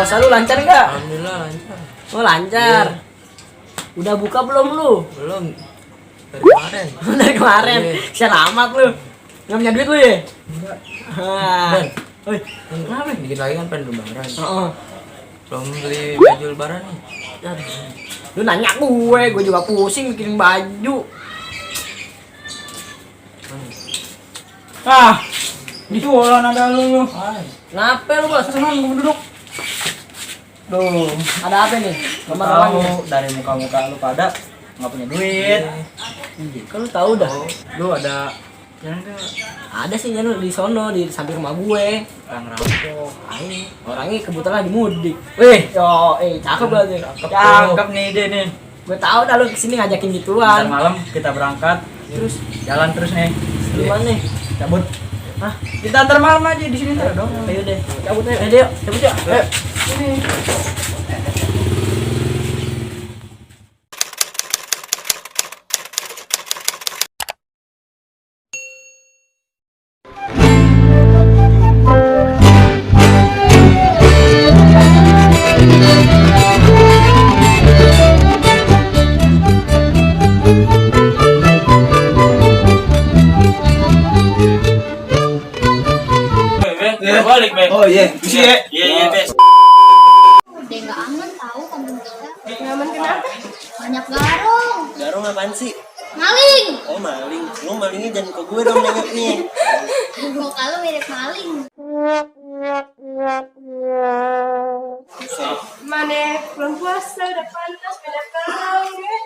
puasa lu lancar nggak? Alhamdulillah lancar. Oh lancar. Udah buka belum lu? Belum. Dari kemarin. Dari kemarin. Selamat lu. Nggak punya duit lu ya? Enggak. Ah. Oi, Kenapa? Dikit lagi kan pengen lebaran. oh. Belum beli baju lebaran nih. Lu nanya gue juga pusing mikirin baju. Ah, jualan ada lu. Kenapa lu bos? Senang duduk. Duh, ada apa nih? Nomor Tahu orangnya? dari muka-muka lu pada nggak punya duit. Kan lu tahu dah. Lu ada yang enggak Ada sih Janu di sono di samping rumah gue. orang rampok. Ayo, orangnya kebetulan lagi mudik. Wih, cakep berarti. Cakep nih dia nih. Gue tahu dah lu kesini ngajakin Ntar gituan. malam kita berangkat. Terus Jalan terus nih. gimana nih? Cabut. Hah? Kita antar malam aja di sini ntar dong. Ayo deh, cabut ayo. Ayo, cabut yuk. Ayo. Balik, Beb. Oh iya, isi ya. Iya, Beb. Udah nggak aman tahu kampung kita. Nggak aman kenapa? Banyak garong, Garong apaan sih? maling. Oh maling. Lu malingnya jangan ke gue dong nengoknya. Muka lu mirip maling. Mana belum puasa udah panas banyak garong ya.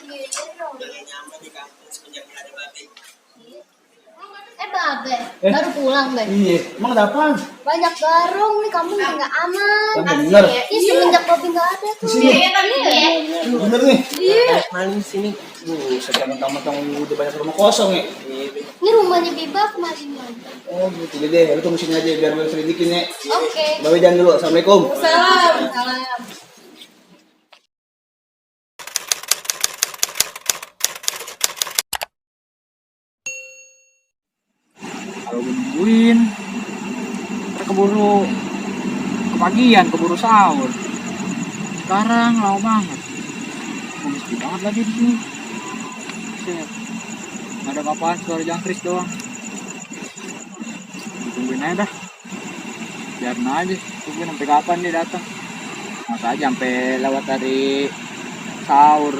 Nyaman di kampung semenjak ada babi. Babe, baru pulang, Be. Iya, emang ada apaan? Banyak garong nih, kamu nggak aman. Yang bener. Iya, semenjak Bobi nggak ada tuh. Iya. Bener nih. Iya. Maling sini. Sekarang tamu-tamu udah banyak rumah kosong ya. Ini rumahnya Biba kemarin. Oh gitu deh. Lu tunggu sini aja biar gue selidikin ya. Oke. Bawa jalan dulu. Assalamualaikum. Salam. Salam. Kalau gue nungguin, ntar keburu kepagian, keburu sahur. Sekarang lama banget. Gue mesti banget lagi di sini. Set. Nggak ada apa-apa, suara jangkris doang. Tungguin aja dah. Biarin aja, tungguin sampai kapan dia datang. Masa aja sampai lewat dari sahur.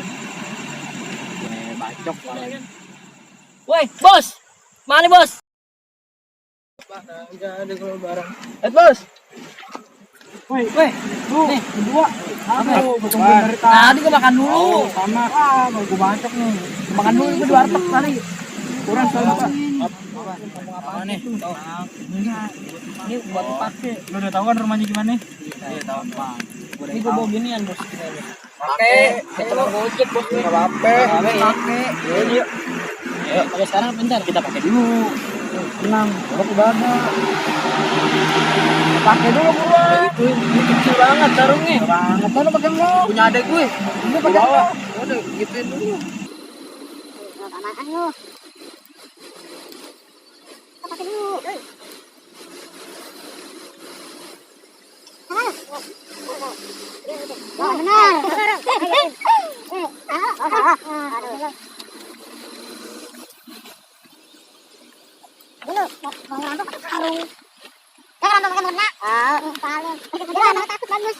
Bacok lah. Woi, bos. Mana nih, bos? Enggak ada kalau barang. Bos. Woi, lu nih, berdua. Apa lu? Tungguin dari Tadi gue makan dulu. Oh, sama. Mau gue bacok nih. Makan dulu gue di warteg tadi. Kurang soalnya, Pak. Apa nih? Ini buat dipakai. Lu udah tahu kan rumahnya gimana? Iya, tahu, Pak. Ini gue bawa ginian, bos. Pakai. Kalau gojek, bos. Enggak apa-apa. Pakai. Yuk. Yuk, tapi sekarang bentar. Kita pakai dulu. Tenang, kalau udah ada. Pakai dulu buruan. Ini kecil banget sarungnya. Banget lu pakai lu. Punya adek gue. Lu pakai lu. Udah, gituin dulu. Apaan lu? Pakai dulu. Oh, benar. Dulu, mau ngerampok pakai sarung. Jangan ngerampok pakai murna. Paling. Jangan takut bagus.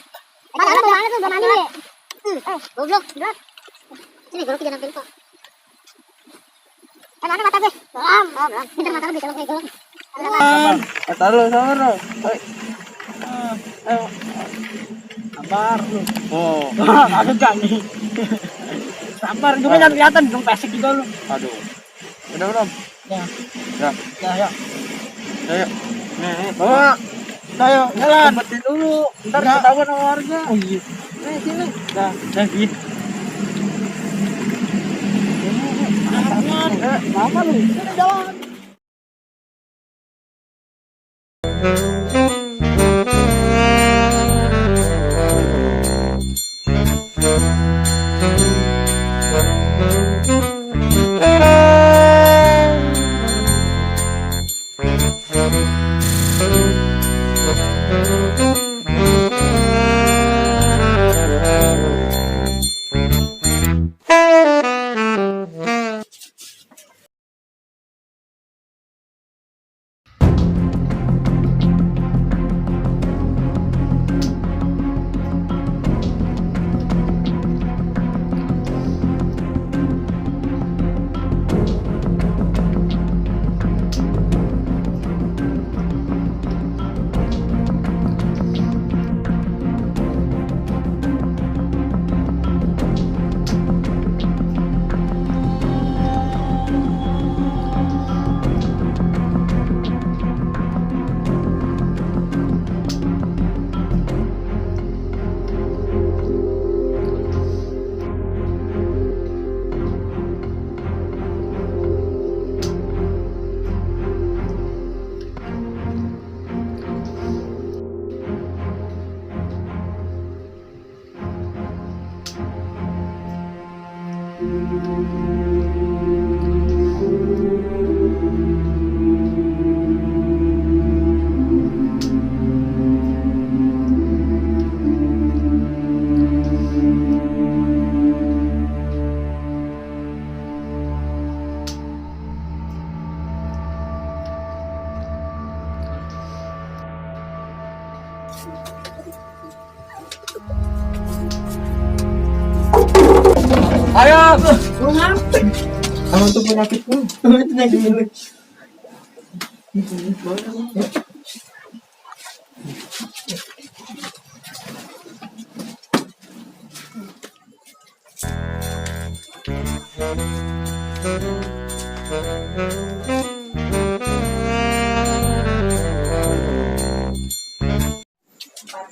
Mana tuh belum mandi nih. Goblok, gerak. Sini, golok jangan pintu. Kan ada mata gue. Belum. Pintar mata gue kalau kayak golok. Kata lu, sabar. Ayo. Sabar lu. Oh. Ada gak nih? Sabar, itu kan kelihatan dong pesek juga lu. Aduh. Udah belum? Ya. Ya. Ya, ya. Ayo. Nih, bawa. Ayo, jalan. Tempetin dulu. Ntar ketahuan sama warga. Oh iya. Nih, sini. Dah, gitu. Lama lu. Udah jalan. Ayo, lu ngapain? Kamu tuh penyakitmu. Itu yang gini.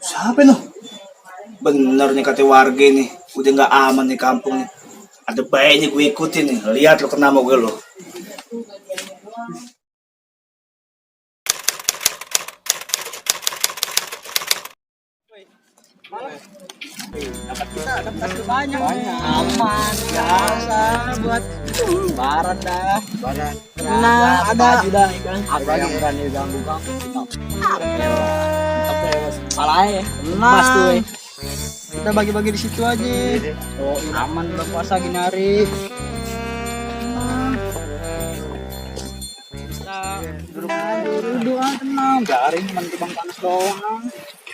Siapa lo? Bener nih kata warga nih, udah nggak aman nih kampung nih. Ada baiknya gue ikutin nih, lihat lo kena sama gue lo. Dapat banyak. Aman, biasa buat barat dah. Barat. Nah, ada juga ikan. Apa yang berani ganggu kamu? Salah ya. Mas tuh. Kita bagi-bagi di situ aja. Oh, aman bulan puasa gini hari. Duduk tenang. Biarin cuma tibang panas doang.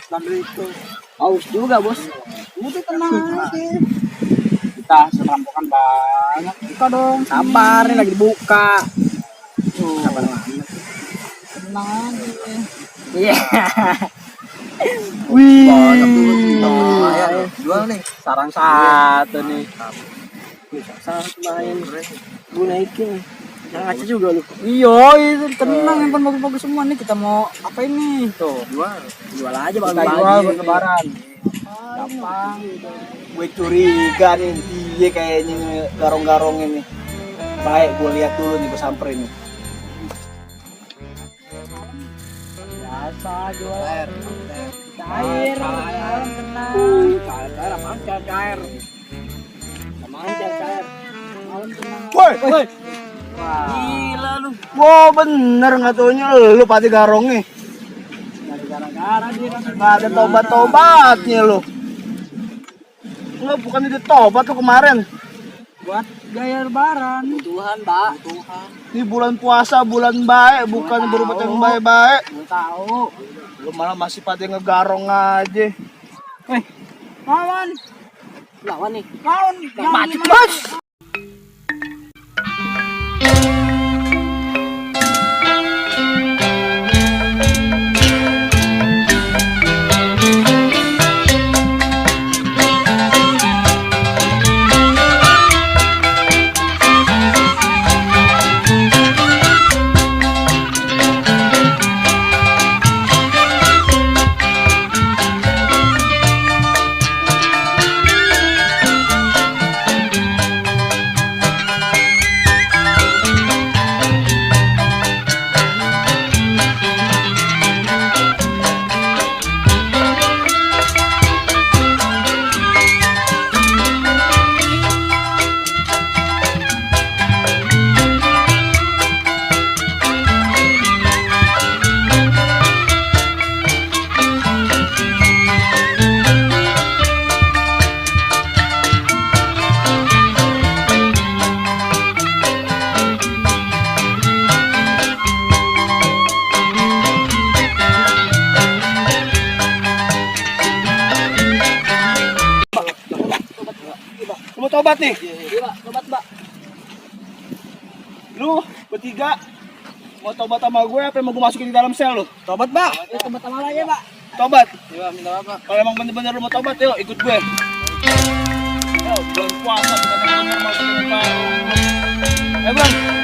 Sambil itu. Haus juga, Bos. Udah tenang aja. Kita serampokan banyak. Buka dong. Sabar, ini lagi dibuka. Sabar banget. Tenang aja. Iya. Wih. Jual nih. Sarang satu nih. Sarang lumayan. Gue naikin. Yang aja juga lu. Iya, itu tenang, handphone bagus-bagus semua nih. Kita mau apa ini? Tuh, jual aja bang. Kita jual buat lebaran. Gampang. Gue curiga nih, dia kayaknya garong-garong ini. Baik, gue lihat dulu nih, gue samperin nih. Biasa jual air. Cair, tenang. Cair, apaan cair? Apaan cair? Malam tenang. Woi! Gila lu. Wah bener nggak taunya lu pati garong nih. Gara-gara dia. Nggak ada tobat-tobatnya lu. Enggak, bukan itu tobat tuh kemarin. Buat gaya lebaran. Tuhan, Mbak. Tuhan. Ini bulan puasa, bulan baik, bukan berbuat yang baik-baik. Gue tahu. Lu malah masih pada ngegarong aja. Weh, lawan. Lawan nih. Lawan. Mati, Bos. Mau tobat nih? Iya, Pak. Tobat, Mbak. Lu bertiga mau tobat sama gue apa mau gue masukin di dalam sel lu? Tobat, Mbak. Tobat sama aja, Pak. Tobat. Iya, minta apa? Kalau emang bener-bener lu mau tobat, yuk ikut gue. Yo, bulan puasa bukan yang bener masukin di dalam. Bang.